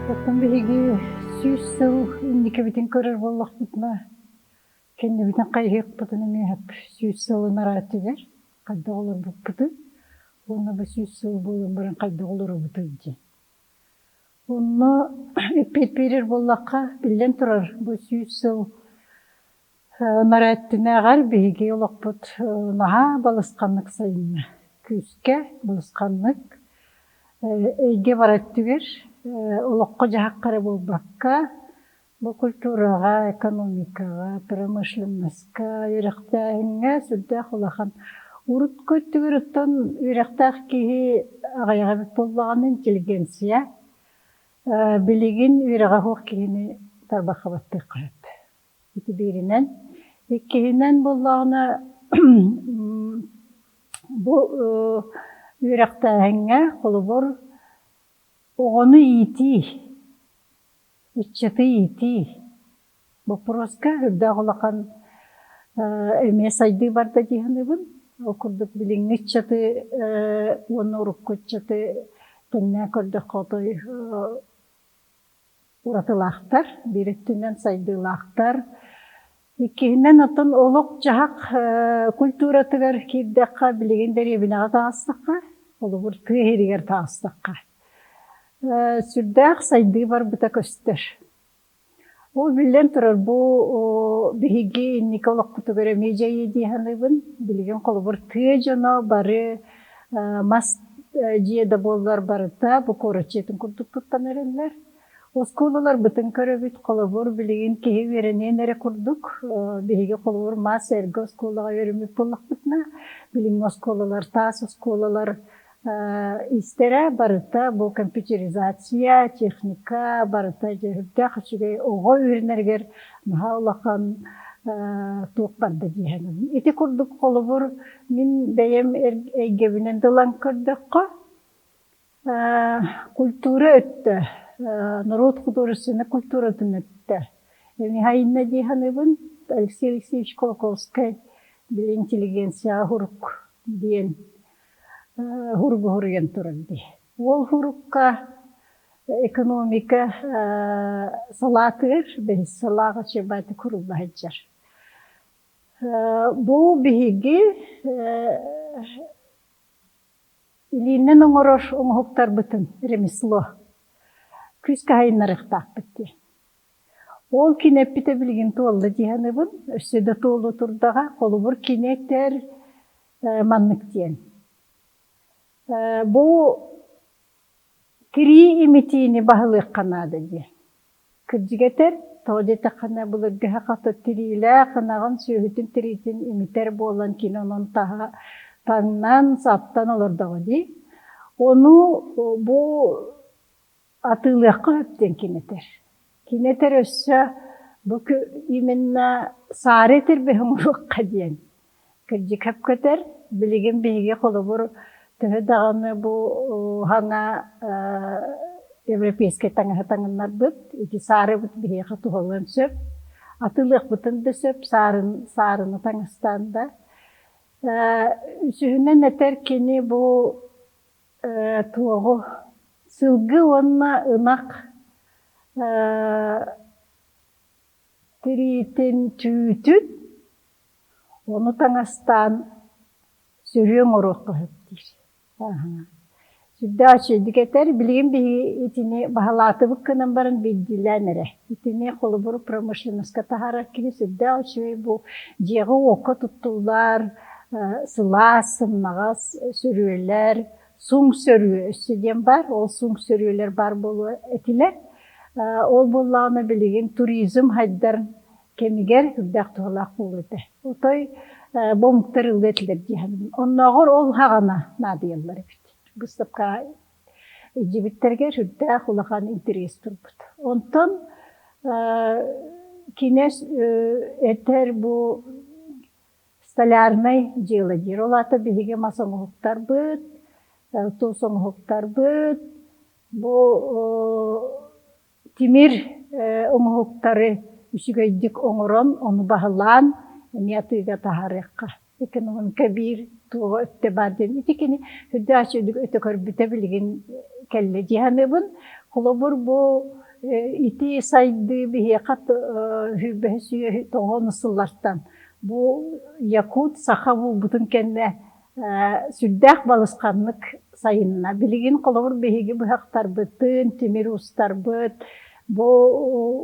Оттон биһиги 100 сыл инникибитин көрөр буоллахпытына, кэннибитин хайыһыахпытын эмиэ 100 сыл ынараа өттүгэр хайдах олорбуппутун уонна бу 100 сыл буолан баран хайдах олоробутуй диэн. Онно эппиэт буоллахха, биллэн турар, бу 100 сыл ынараа өттүнээҕэр биһиги олохпут наһаа балысханнык сайынна. Күүскэ, балысханнык эйгэ бары өттүгэр олоххо-дьаһахха эрэ буолбакка, бу культураҕа, экономикаҕа, промышленноска, үөрэхтээһиҥҥэ сүрдээх улахан. Урукку өттүгэр оттон үөрэхтээх киһи аҕыйах эбит буоллаҕына интеллигенция билигин үөрэҕэ суох киһини тарбахха баттыахха сөп. Ити бииринэн. Иккиһинэн буоллаҕына бу үөрэхтээһиҥҥэ холобур оҕону иитии, ыччаты иитии боппуруоска үрдээх улахан эмиэ сайдыы барда дии саныыбын. Ол курдук билиҥҥи ыччаты уонна урукку ыччаты тэҥнээн көрдөххө отой уратылаахтар, биир өттүнэн сайдыылаахтар. Иккиһинэн оттон олох-дьаһах культуратыгар киирдэххэ, билигин дэриэбинэҕэ таҕыстахха, холобур, тыа иһигэр таҕыстахха, сүрдээх сайдыы барбыта көстөр. Ол биллэн турар, бу биһиги инники олохпутугар эмиэ дьайыы дии саныыбын. Билигин холобур тыа дьоно бары мас дьиэ да буоллар барыта бу куорат дьиэтин курдук туттан эрэллэр. Оскуолаларбытын көрөбүт, холобур, билигин киһи үөрэниэн эрэ курдук. Биһиги холобур мас эргэ оскуолаҕа үөрэммит буоллахпытына, билиҥҥи оскуолалар, таас оскуолалар истэрэ барыта бу компьютеризация, техника барыта дьэ үчүгэй оҕо үөрэнэригэр наһаа улахан туох барда дии саныыбын. Ити курдук холобур мин бэйэм эйгэбинэн дылан көрдөххө, культура өттө, норуот художественнай культуратын өттө. Михаилна дии саныыбын, Алексей Алексеевич Кулаковскай били интеллигенцияҕа хурук диэн хуругу хуруйан турар дии. Ол хурукка экономика салаатыгар бэһис салааҕа чебаты курулла сылдьар. Бу биһиги илиинэн оҥорор оҥоһуктарбытын ремесло күүскэ сайыннарыахтаахпыт дии. Ол кини эппитэ билигин туолла дии саныыбын. Өссө да туолуо турдаҕа. Холобур, кини этэр маннык диэн. Бу тирии имитиини баһылыахха наада диэн. Кырдьык этэр, тоҕо диэтэххинэ былыргы хата тириилээх ынаҕын сүөһүтүн тириитин имитэр буолан кини онон таһа таҥнан, саптан олордоҕо дии. Ону бу атыылыахха сөп диэн кини этэр. Кини этэр өссө бу именно саары этэрбэһи оҥоруохха диэн. Кырдьык хөпкөтөр. Билигин биһиги холобур төһө даҕаны бу хаҥа европейскай таҥаһы таҥыннарбыт, ити саарыбыт биһиэхэ туһалыан сөп. Атыылыахпытын да сөп, саарын, саарыны таҥастаан да. Үсүһүнэн этэр кини бу туоҕу сылгы уонна ынах тириитин түүтүн ону таҥастаан сөрүө оҥоруохха сөп диир. Сүрдээх үчүгэйдик этэр. Билигин биһиги итини баһылаатыбыт гынан баран биирдиилээн эрэ. Итини холобур промышленноска таһаарар киһи сүрдээх үчүгэй бу дьиэҕэ-уокка туттуллар сылаас, сымнаҕас сөрүөлэр, суҥ сөрүө өссө диэн баар. Ол суҥ сөрүөлэр баар буолуо этилэр. Ол буоллаҕына билигин туризм хайдар кэмигэр үрдээх туһалаах буолуо этэ. Отой бу омуктар ылыа этилэр дии саныыбын. Оннооҕор ол хаҕана наадыйаллар эбит. Быыстапка Илдьибиттэригэр сүрдээх улахан интэриэс турбут. Онтон кинээс этэр бу столярнай дьыала диир. Ол аата биһиги мас оҥоһуктарбыт, туус оҥоһуктарбыт, бу тимир оҥоһуктары үчүгэйдик оҥорон, ону баһылаан эмиэ атыыга таһаарыахха. Экономика биир туоҕа өттө баар диэн ити кини үрдээх үчүгэйдик өтө көрбүтэ билигин кэллэ дии саныыбын. Холобур, бу ити сайдыы биһиэхэ сүүрбэһис үйэ тоҕус сыллартан бу якут саха буолбутун кэннэ сүрдээх балысханнык сайынна. Билигин холобур биһиги быһахтарбытын, тимир уустарбыт бу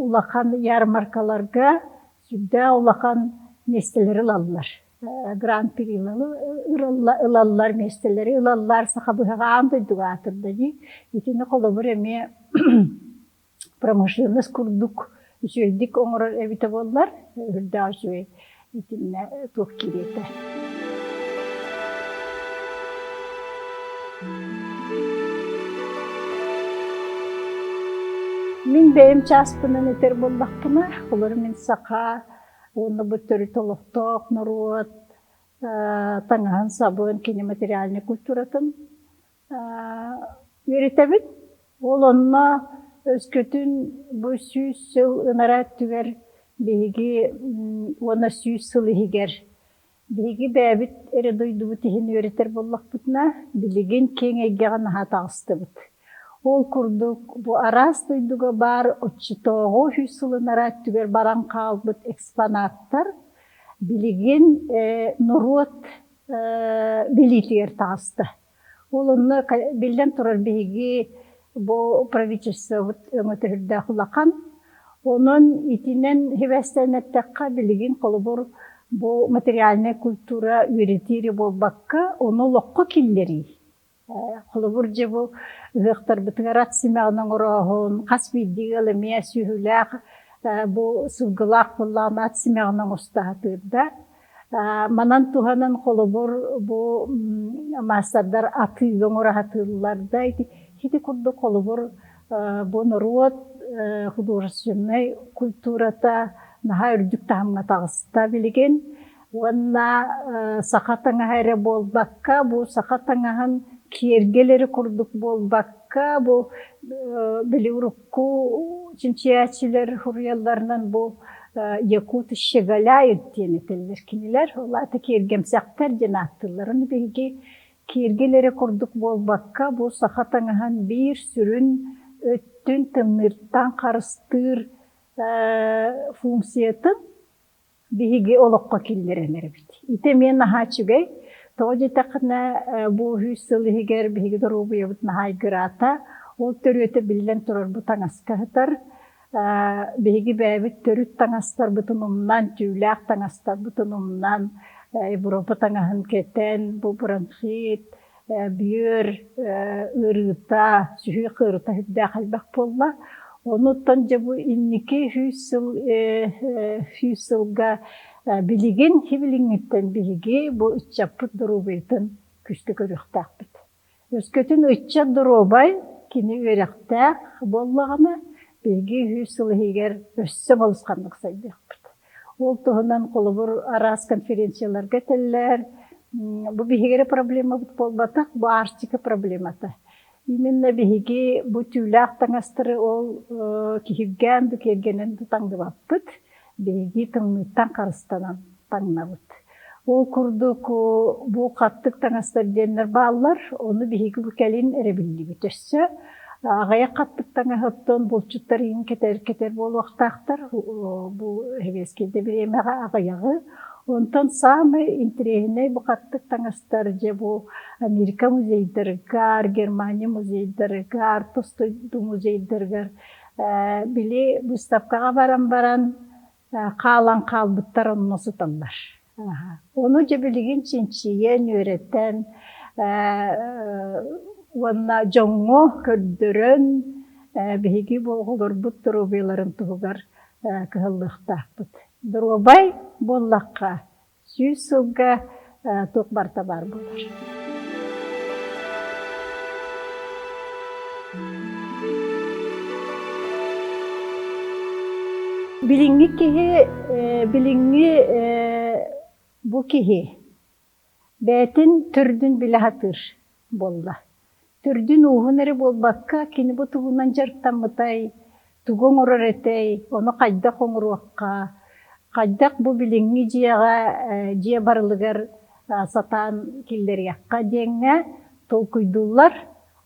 улахан ярмаркаларга сүрдээх улахан миэстэлэри ылаллар. Гран-при ылаллар, миэстэлэри ылаллар, саха быһаҕа аан дойдуга аатырда дии. Итини холобур эмиэ промышленность курдук үчүгэйдик оҥорор эбитэ буоллар, үрдээх үчүгэй итиннэ туох киириэтэ. Мин бэйэм чааспынан этэр буоллахпына, олор мин саха уонна бу төрүт олохтоох норуот таҥаһын-сабын, кини материальнай культуратын Үөрэтэбит. Ол онно өскөтүн бу 100 сыл ынараа өттүгэр биһиги уонна 100 сыл иһигэр биһиги бэйэбит эрэ дойдубут иһин үөрэтэр буоллахпытына, билигин киэҥ эйгэҕэ наһаа таҕыстыбыт. Ол курдук бу араас дойдуга баар оччотооҕу 100 сыл ынараа өттүгэр баран хаалбыт экспонаттар билигин норуот билиитигэр таҕыста. Ол онно биллэн турар биһиги бу правительствобыт өҥөтө сүрдээх улахан. Онон итинэн сибээстээн эттэххэ, билигин холобур бу материальнай культура үөрэтиири буолбакка, ону олоххо киллэрии. Холобур дьэ бу ыһыахтарбытыгар ат симэҕин оҥорооһун, хас биирдии ыал эмиэ сүөһүлээх бу сылгылаах буоллаҕына ат симэҕин оҥосто сатыыр да. Манан туһанан холобур бу маастардар атыыга оҥоро сатыыллар да ити курдук холобур бу норуот художественнай культурата наһаа үрдүк таһымҥа таҕыста билигин уонна саха таҥаһа эрэ буолбакка бу саха таҥаһын киэргэлэри курдук буолбакка бу били урукку чинчийээччилэр суруйалларынан бу Якуты щеголяют диэн этэллэр кинилэр. Ол аата киэргэмсэхтэр диэн ааттыыллар. Ону биһиги киэргэл эрэ курдук буолбакка, бу саха таҥаһын биир сүрүн өттүн тымныыртан харыстыыр функциятын биһиги олоххо киллэрэн эрэбит. Ити эмиэ наһаа үчүгэй. Тоҕо диэтэххинэ, бу 100 сыл иһигэр биһиги доруобуйабыт наһаа айгыраата. Ол төрүөтэ биллэн турар бу таҥаска сытар. Биһиги бэйэбит төрүт таҥастарбытын умнан, түүлээх таҥастарбытын умнан, Европа таҥаһын кэтэн, бу бронхит, бүөр ыарыыта, сүһүөх ыарыыта сүрдээх элбэх буолла. Онуттан дьэ бу инники 100 сыл 100 сылга билигин билиҥҥиттэн биһиги бу ыччаппыт доруобуйатын күүскэ көрүөхтээхпит. Өскөтүн ыччат доруобай, кини үөрэхтээх буоллаҕына, биһиги 100 сыл иһигэр өссө балысханнык сайдыахпыт. Ол туһунан холобур араас конференцияларга этэллэр. Бу биһиги эрэ проблемабыт буолбатах, бу Арктика проблемата. Именно биһиги бу түүлээх таҥастары ол киһиргээн да киэргэнэн да таҥныбаппыт. Биһиги тымныыттан харыстанан таҥнабыт. Ол курдук бу хаттык таҥастар диэннэр бааллар, ону биһиги бу кэлин эрэ биллибит. Өссө аҕыйах хаттык таҥаһыттан булчуттар иһин кэтэр кэтэр буолуохтаахтар. Бу сэбиэскэй бириэмэҕэ аҕыйаҕы. Онтон саамай интэриэһинэй бу хаттык таҥастар дьэ бу Америка музейдарыгар, Германия музейдарыгар, тус дойду музейдарыгар били выставкаҕа баран баран хаалан хаалбыттар онно сыталлар. Ону дьэ билигин чинчийэн, үөрэтэн уонна дьоҥҥо көрдөрөн биһиги бу оҕолорбут доруобуйаларын туһугар кыһаллыахтаахпыт. Доруобай буоллахха 100 сылга туох барыта баар буолар. Билиҥҥи киһи, билиҥҥи бу киһи бэйэтин төрдүн билэ сатыыр буолла. Төрдүн ууһун эрэ буолбакка, кини бу тугунан дьарыктаммытай, тугу оҥорор этэй, ону хайдах оҥоруохха, хайдах бу билиҥҥи дьиэҕэ, дьиэ барылыгар сатаан киллэриэххэ диэҥҥэ толкуйдууллар.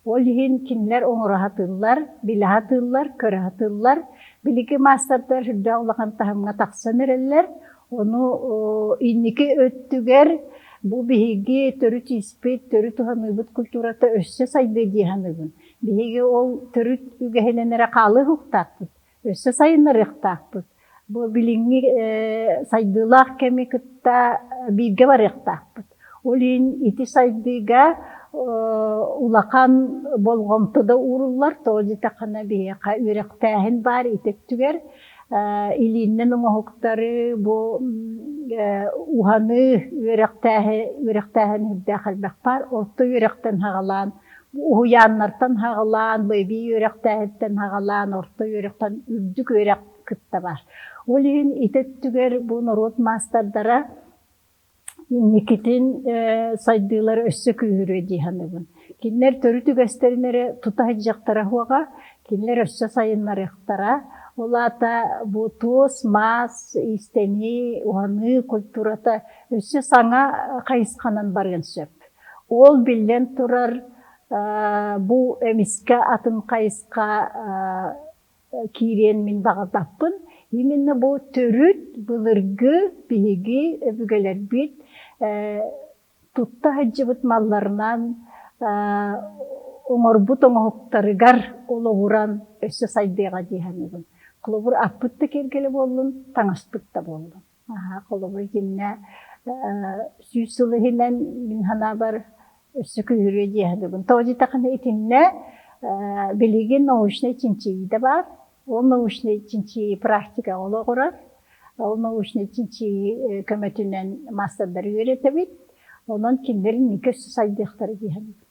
Ол иһин кинилэр оҥоро сатыыллар, билэ сатыыллар, көрө сатыыллар. Билиги маастардар сүрдээх улахан таһымҥа тахсан эрэллэр. Ону инники өттүгэр бу биһиги төрүт испит, төрүт уһаныыбыт культурата өссө сайдыа дии саныыбын. Биһиги ол төрүт үгэһинэн эрэ хаалыы уһуктаахпыт, өссө сайыннарыахтаахпыт. Бу билиҥҥи сайдыылаах кэми кытта бииргэ барыахтаахпыт. Ол иһин ити сайдыыга улахан болҕомто да ууруллар, тоҕо диэтэххинэ биһиэхэ үөрэхтээһин баар ити өттүгэр илииннэн оҥоһуктары бу уһаныы үөрэхтээһин үрдээх элбэх баар. Орто үөрэхтэн саҕалаан уһуйааннартан саҕалаан, эбии үөрэхтээһиттэн саҕалаан, орто үөрэхтэн үрдүк үөрэх кытта бар. Ол иһин ити өттүгэр бу норуот маастардара инникитин сайдыылара өссө күүһүрүө дии саныыбын. Кинилэр төрүт үгэстэрин эрэ тута сылдьыахтара суоҕа, кинилэр өссө сайыннарыахтара. Ол аата бу туос, маас, иистэнии, уһаныы культурата өссө саҥа хайысханан барыан сөп. Ол биллэн турар, бу эмискэ атын хайысха киириэн мин баҕарбаппын. Именно бу төрүт былыргы биһиги өбүгэлэрбит тутта сылдьыбыт малларынан оҥорбут оҥоһуктарыгар олоҕуран өссө сайдыаҕа дии саныыбын. Холобур, аппыт да киэргэлэ буоллун, таҥаспыт да буоллун. Холобур, итиннэ 100 сыл иһинэн мин санаабар өссө күүһүрүө дии саныыбын. Тоҕо диэтэххинэ итиннэ билигин научнай чинчийии да баар. Ол научнай чинчийии практикаҕа олоҕурар. Ол научнай чинчийии көмөтүнэн маастардары үөрэтэбит. Онон кинилэр инники өссө сайдыахтара дии саныыбын.